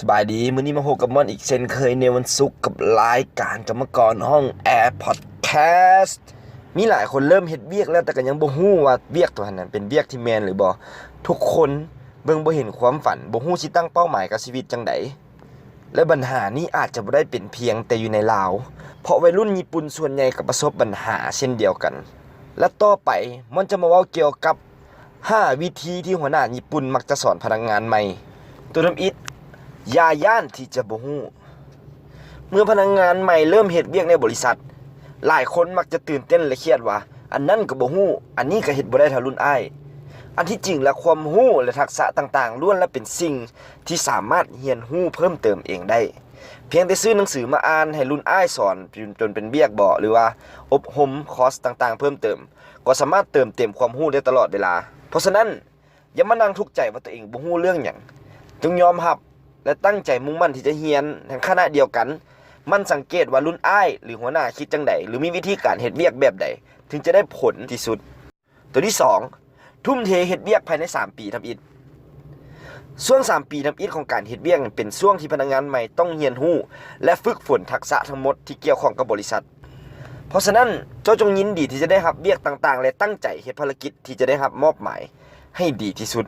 ບາຍດີ ມື້ນີ້ມາພົບກັບມ່ອນອີກເຊັ່ນເຄີຍໃນວັນສຸກ ກັບລາຍການກຳມະກອນຫ້ອງແອ Podcast. ມີຫຼາຍຄົນເລີ່ມເຮັດວຽກແລ້ວ ແຕ່ກໍຍັງບໍ່ຮູ້ວ່າວຽກຕົວນັ້ນເປັນວຽກທີ່ແມ່ນຫຼືບໍ່. ທຸກຄົນເບິ່ງບໍ່ເຫັນຄວາມຝັນ, ບໍ່ຮູ້ຊິຕັ້ງເປົ້າໝາຍກັບຊີວິດຈັ່ງໃດ. ແລະ ບັນຫານີ້ອາດຈະບໍ່ໄດ້ເປັນພຽງແຕ່ຢູ່ໃນລາວ, ເພາະໄວລຸ້ນຍີ່ປຸ່ນສ່ວນໃຫຍ່ກໍປະສົບບັນຫາເຊັ່ນດຽວກັນ. ແລະ ຕໍ່ໄປມ່ອນຈະມາເວົ້າກ່ຽວກັບ ຫ້າວິທີທີ່ຫົວໜ້າຍີ່ປຸ່ນມັກຈະສອນພະນັກງານໃໝ່. ຕົວທຳອິດ, ຢ່າຢ້ານທີ່ຈະບໍ່ຮູ້. ເມື່ອພະນັກງານໃໝ່ເລີ່ມເຮັດວຽກໃນບໍລິສັດ, ຫຼາຍຄົນມັກຈະຕື່ນເຕັ້ນ ແລະ ຄຽດວ່າ ອັນນັ້ນກໍບໍ່ຮູ້, ອັນນີ້ກໍເຮັດບໍ່ໄດ້ເທົ່າລຸ້ນອ້າຍ. ອັນທີ່ຈິງແລ້ວ, ຄວາມຮູ້ ແລະ ທັກສະຕ່າງໆ ລ້ວນແລ້ວເປັນສິ່ງທີ່ສາມາດຮຽນຮູ້ເພີ່ມເຕີມເອງໄດ້. ພຽງແຕ່ຊື້ໜັງສືມາອ່ານໃຫ້ລຸ້ນອ້າຍສອນຈົນເປັນວຽກບໍ ຫຼືວ່າອົບຮົມຄອສຕ່າງໆເພີ່ມເຕີມ, ກໍສາມາດເຕີມເຕັມຄວາມຮູ້ໄດ້ຕະຫຼອດເວລາ. ເພາະສະນັ້ນ, ຢ່າມານັ່ງທຸກໃຈວ່າຕົວເອງບໍ່ຮູ້ເລື່ອງຫຍັງ. ຈົ່ງຍອມຮັບ ແລະ ຕັ້ງໃຈມຸ່ງໝັ້ນທີ່ຈະຮຽນ. ໃນຂະນະດຽວກັນ, ໝັ່ນສັງເກດວ່າລຸ້ນອ້າຍ ຫຼື ຫົວໜ້າຄິດຈັ່ງໃດ ຫຼື ມີວິທີການເຮັດວຽກແບບໃດ ເຖິງຈະໄດ້ຜົນທີ່ສຸດ. ຕົວທີສອງ, ທຸ່ມເທເຮັດວຽກພາຍໃນສາມປີທຳອິດ. ຊ່ວງສາມປີທຳອິດຂອງການເຮັດວຽກເປັນຊ່ວງທີ່ພະນັກງານໃໝ່ຕ້ອງຮຽນຮູ້ ແລະ ຝຶກຝົນທັກສະທັງໝົດທີ່ກ່ຽວຂ້ອງກັບບໍລິສັດ. ເພາະສະນັ້ນ, ເຈົ້າຈົ່ງຍິນດີທີ່ຈະໄດ້ຮັບວຽກຕ່າງໆ ແລະ ຕັ້ງໃຈເຮັດພາລະກິດທີ່ຈະໄດ້ຮັບມອບໝາຍໃຫ້ດີທີ່ສຸດ.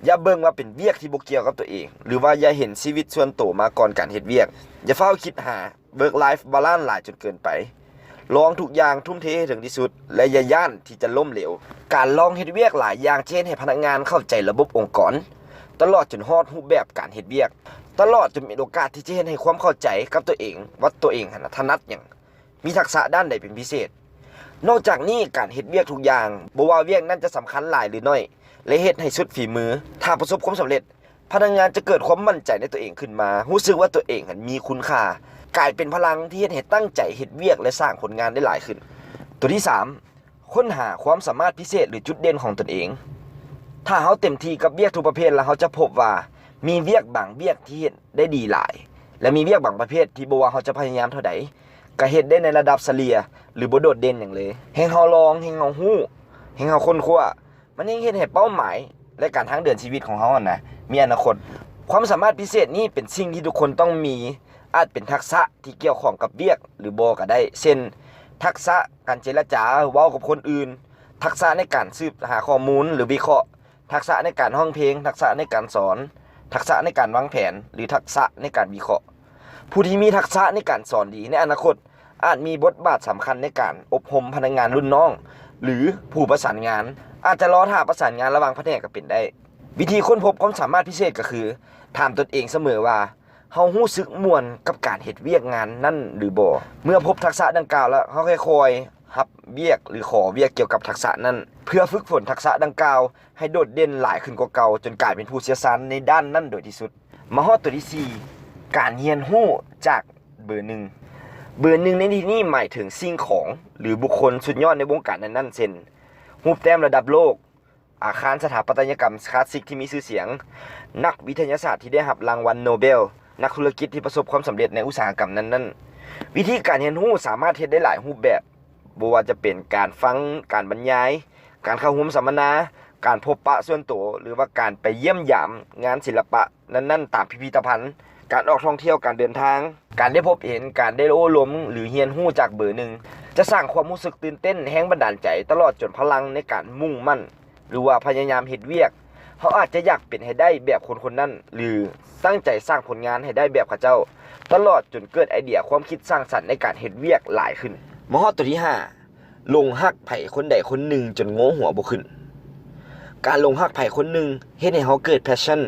ຢ່າເບິ່ງວ່າເປັນວຽກທີ່ບໍ່ກ່ຽວກັບຕົວເອງ ຫຼືວ່າຢ່າເຫັນຊີວິດສ່ວນໂຕມາກ່ອນການເຮັດວຽກ. ຢ່າຟ້າວຄິດຫາ work life balance ຫຼາຍຈົນເກີນໄປ. ລອງທຸກຢ່າງ, ທຸ່ມເທໃຫ້ເຖິງທີ່ສຸດ ແລະ ຢ່າຢ້ານທີ່ຈະລົ້ມເຫຼວ. ການລອງເຮັດວຽກຫຼາຍຢ່າງຈະເຮັດໃຫ້ພະນັກງານເຂົ້າໃຈລະບົບອົງກອນ, ຕະຫຼອດຈົນຮອດຮູບແບບການເຮັດວຽກ, ຕະຫຼອດຈົນເປັນໂອກາດທີ່ຈະເຮັດໃຫ້ຄວາມເຂົ້າໃຈກັບຕົວເອງ ວ່າຕົວເອງຫັ້ນນະຖະໜັດຫຍັງ, ມີທັກສະດ້ານໃດເປັນພິເສດ. ນອກຈາກນີ້, ການເຮັດວຽກທຸກຢ່າງ, ບໍ່ວ່າວຽກນັ້ນຈະສຳຄັນຫຼາຍ ຫຼື ໜ້ອຍ, ແລະ ເຮັດໃຫ້ສຸດຝີມື, ຖ້າປະສົບຄວາມສຳເລັດ, ພະນັກງານຈະເກີດຄວາມໝັ້ນໃຈໃນຕົວເອງຂຶ້ນມາ, ຮູ້ສຶກວ່າຕົວເອງນັ້ນມີຄຸນຄ່າ, ກາຍເປັນພະລັງທີ່ເຮັດໃຫ້ຕັ້ງໃຈເຮັດວຽກ ແລະ ສ້າງຜົນງານໄດ້ຫຼາຍຂຶ້ນ. ຕົວທີສາມ, ຄົ້ນຫາຄວາມສາມາດພິເສດ ຫຼື ຈຸດເດັ່ນຂອງຕົນເອງ. ຖ້າເຮົາເຕັມທີ່ກັບວຽກທຸກປະເພດ, ແລ້ວເຮົາຈະພົບວ່າມີວຽກບາງວຽກທີ່ເຮັດໄດ້ດີຫຼາຍ ແລະ ມີວຽກບາງປະເພດທີ່ບໍ່ວ່າເຮົາຈະພະຍາຍາມເທົ່າໃດ, ກໍເຮັດໄດ້ໃນລະດັບສະເລ່ຍ ຫຼື ບໍ່ໂດດເດັ່ນຫຍັງເລີຍ. ແຮງເຮົາລອງ, ແຮງເຮົາຮູ້, ແຮງເຮົາຄົ້ນຄວ້າ, ມັນແຮ່ງເຮັດໃຫ້ເປົ້າໝາຍ ແລະ ການທາງເດີນຊີວິດຂອງເຮົາຫັ້ນນະ ມີອະນາຄົດ. ຄວາມສາມາດພິເສດນີ້ເປັນສິ່ງທີ່ທຸກຄົນຕ້ອງມີ, ອາດເປັນທັກສະທີ່ກ່ຽວຂ້ອງກັບວຽກ ຫຼື ບໍ່ກໍໄດ້ ເຊັ່ນ ທັກສະການເຈລະຈາ, ເວົ້າກັບຄົນອື່ນ, ທັກສະໃນການສືບຫາຂໍ້ມູນ ຫຼື ວິເຄາະ, ທັກສະໃນການຮ້ອງເພງ, ທັກສະໃນການສອນ, ທັກສະໃນການວາງແຜນ ຫຼື ທັກສະໃນການວິເຄາະ. ຜູ້ທີ່ມີທັກສະໃນການສອນດີໃນອະນາຄົດ ອາດມີບົດບາດສຳຄັນໃນການອົບຮົມພະນັກງານລຸ້ນນ້ອງ ຫຼື ຜູ້ປະສານງານ, ອາດຈະລໍຖ້າປະສານງານລະຫວ່າງພະແນກກໍເປັນໄດ້. ວິທີຄົ້ນພົບຄວາມສາມາດພິເສດກໍຄື ຖາມຕົນເອງສະເໝີວ່າ ເຮົາຮູ້ສຶກມ່ວນກັບການເຮັດວຽກງານນັ້ນຫຼືບໍ່? ເມື່ອພົບທັກສະດັ່ງກ່າວແລ້ວ, ເຮົາຄ່ອຍໆຮັບວຽກ ຫຼື ຂໍວຽກກ່ຽວກັບທັກສະນັ້ນ ເພື່ອຝຶກຝົນທັກສະດັ່ງກ່າວໃຫ້ໂດດເດັ່ນຫຼາຍຂຶ້ນກວ່າເກົ່າ, ຈົນກາຍເປັນຜູ້ຊ່ຽວຊານໃນດ້ານນັ້ນໂດຍທີ່ສຸດ. ມາຮອດຕົວທີສີ່, ການຮຽນຮູ້ຈາກເບີໜຶ່ງ. ເບີໜຶ່ງໃນທີ່ນີ້ໝາຍເຖິງສິ່ງຂອງ ຫຼື ບຸກຄົນສຸດຍອດໃນວົງການນັ້ນໆ ເຊັ່ນ ຮູບແຕ້ມລະດັບໂລກ, ອາຄານສະຖາປັດຕະຍະກຳຄລາສສິກທີ່ມີຊື່ສຽງ, ນັກວິທະຍາສາດທີ່ໄດ້ຮັບລາງວັນໂນເບລ, ນັກທຸລະກິດທີ່ປະສົບຄວາມສຳເລັດໃນອຸດສາຫະກຳນັ້ນໆ. ວິທີການຮຽນຮູ້ສາມາດເຮັດໄດ້ຫຼາຍຮູບແບບ, ບໍ່ວ່າຈະເປັນການຟັງ, ການບັນຍາຍ, ການເຂົ້າຮ່ວມສຳມະນາ, ການພົບປະສ່ວນໂຕ ຫຼືວ່າການໄປຢ້ຽມຢາມງານສິລະປະນັ້ນໆຕາມພິພິທະພັນ, ການອອກທ່ອງທ່ຽວ, ການເດີນທາງ, ການໄດ້ພົບເຫັນ, ການໄດ້ໂອ້ລົມ ຫຼື ຮຽນຮູ້ຈາກເບີໜຶ່ງ ຈະສ້າງຄວາມຮູ້ສຶກຕື່ນເຕັ້ນ, ແຮງບັນດານໃຈ, ຕະຫຼອດຈົນພະລັງໃນການມຸ່ງໝັ້ນ ຫຼືວ່າພະຍາຍາມເຮັດວຽກ. ເຮົາອາດຈະຢາກເປັນໃຫ້ໄດ້ແບບຄົນໆນັ້ນ ຫຼື ຕັ້ງໃຈສ້າງຜົນງານໃຫ້ໄດ້ແບບເຂົາເຈົ້າ, ຕະຫຼອດຈົນເກີດໄອເດຍຄວາມຄິດສ້າງສັນໃນການເຮັດວຽກຫຼາຍຂຶ້ນ. ມາຮອດຕົວທີຫ້າ, ຫຼົງຮັກໃຜຄົນໃດຄົນໜຶ່ງຈົນໂງ່ຫົວບໍ່ຂຶ້ນ. ການຫຼົງຮັກໃຜຄົນໜຶ່ງເຮັດໃຫ້ເຮົາເກີດ passion,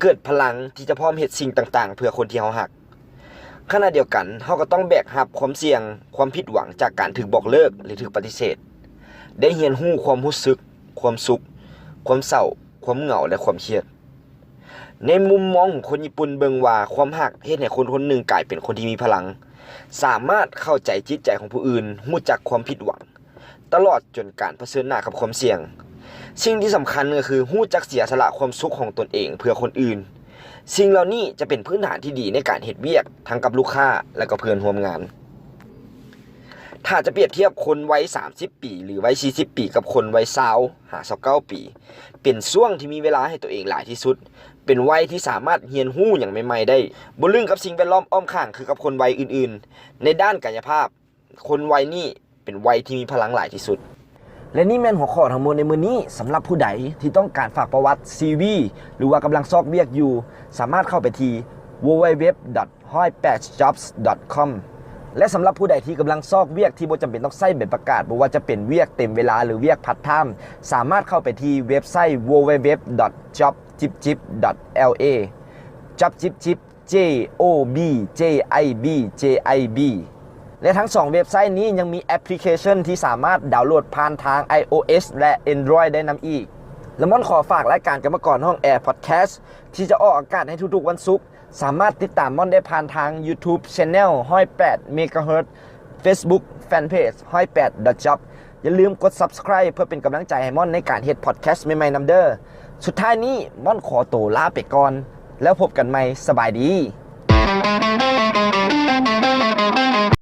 ເກີດພະລັງທີ່ຈະພ້ອມເຮັດສິ່ງຕ່າງໆເພື່ອຄົນທີ່ເຮົາຮັກ. ຂະນະດຽວກັນ, ເຮົາກໍຕ້ອງແບກຮັບຄວາມສ່ຽງ, ຄວາມຜິດຫວັງຈາກການຖືກບອກເລີກ ຫຼື ຖືກປະຕິເສດ, ໄດ້ຮຽນຮູ້ຄວາມຮູ້ສຶກ, ຄວາມສຸກ, ຄວາມເສົ້າ, ຄວາມເຫງົາ ແລະ ຄວາມຄຽດ. ໃນມຸມມອງຂອງຄົນຍີ່ປຸ່ນເບິ່ງວ່າ ຄວາມຮັກເຮັດໃຫ້ຄົນຄົນໜຶ່ງກາຍເປັນຄົນທີ່ມີພະລັງ, ສາມາດເຂົ້າໃຈຈິດໃຈຂອງຜູ້ອື່ນ, ຮູ້ຈັກຄວາມຜິດຫວັງ, ຕະຫຼອດຈົນການປະເຊີນໜ້າກັບຄວາມສ່ຽງ. ສິ່ງທີ່ສຳຄັນກໍຄື ຮູ້ຈັກເສຍສະຫຼະຄວາມສຸກຂອງຕົນເອງເພື່ອຄົນອື່ນ. ສິ່ງເຫຼົ່ານີ້ຈະເປັນພື້ນຖານທີ່ດີໃນການເຮັດວຽກ ທັງກັບລູກຄ້າ ແລະ ກໍເພື່ອນຮ່ວມງານ. ຖ້າຈະປຽບທຽບຄົນໄວສາມສິບປີ ຫຼື ໄວສີ່ສິບປີ ກັບຄົນໄວຊາວຫາຊາວເກົ້າປີ ເປັນຊ່ວງທີ່ມີເວລາໃຫ້ຕົວເອງຫຼາຍທີ່ສຸດ, ເປັນໄວທີ່ສາມາດຮຽນຮູ້ຫຍັງໃໝ່ໆໄດ້, ບໍ່ລຶ້ງກັບສິ່ງແວດລ້ອມອ້ອມຂ້າງຄືກັບຄົນໄວອື່ນໆ. ໃນດ້ານກາຍະພາບ, ຄົນໄວນີ້ເປັນໄວທີ່ມີພະລັງຫຼາຍທີ່ສຸດ. ແລະນີ້ແມ່ນຫົວຂໍ້ທັງໝົດໃນມື້ນີ້. ສຳລັບຜູ້ໃດທີ່ຕ້ອງການຝາກປະຫວັດ ຊີວີ ຫຼືວ່າກຳລັງຊອກວຽກຢູ່, ສາມາດເຂົ້າໄປທີ່ www.ร้อยแปด jobs.com ແລະສຳລັບຜູ້ໃດທີ່ກຳລັງຊອກວຽກທີ່ບໍ່ຈຳເປັນຕ້ອງໃຊ້ໃບປະກາດ, ບໍ່ວ່າຈະເປັນວຽກເຕັມເວລາ ຫຼື ວຽກພາດທາມ, ສາມາດເຂົ້າໄປທີ່ເວັບໄຊ www.jobjipjip.la. Job Jip Jip, J O B J I B J I B. ແລະທັງສອງເວັບໄຊນີ້ຍັງມີແອັບພລິເຄຊັນທີ່ສາມາດດາວໂຫຼດຜ່ານທາງ iOS ແລະ Android ໄດ້ນຳອີກ. ລະມ່ອນຂໍຝາກລາຍການກຳມະກອນຫ້ອງແອ Podcast ທີ່ຈະອອກອາກາດໃນທຸກໆວັນສຸກ. ສາມາດຕິດຕາມມ່ອນໄດ້ຜ່ານທາງ YouTube Channel ຮ້ອຍແປດ Megahertz, Facebook Fanpage ຮ້ອຍແປດ Job. ຢ່າລືມກົດ Subscribe ເພື່ອເປັນກຳລັງໃຈໃຫ້ມ່ອນໃນການເຮັດ Podcast ໃໝ່ໆນຳເດີ້. ສຸດທ້າຍນີ້ ມ່ອນຂໍໂຕລາໄປກ່ອນ, ແລ້ວພົບກັນໃໝ່. ສະບາຍດີ.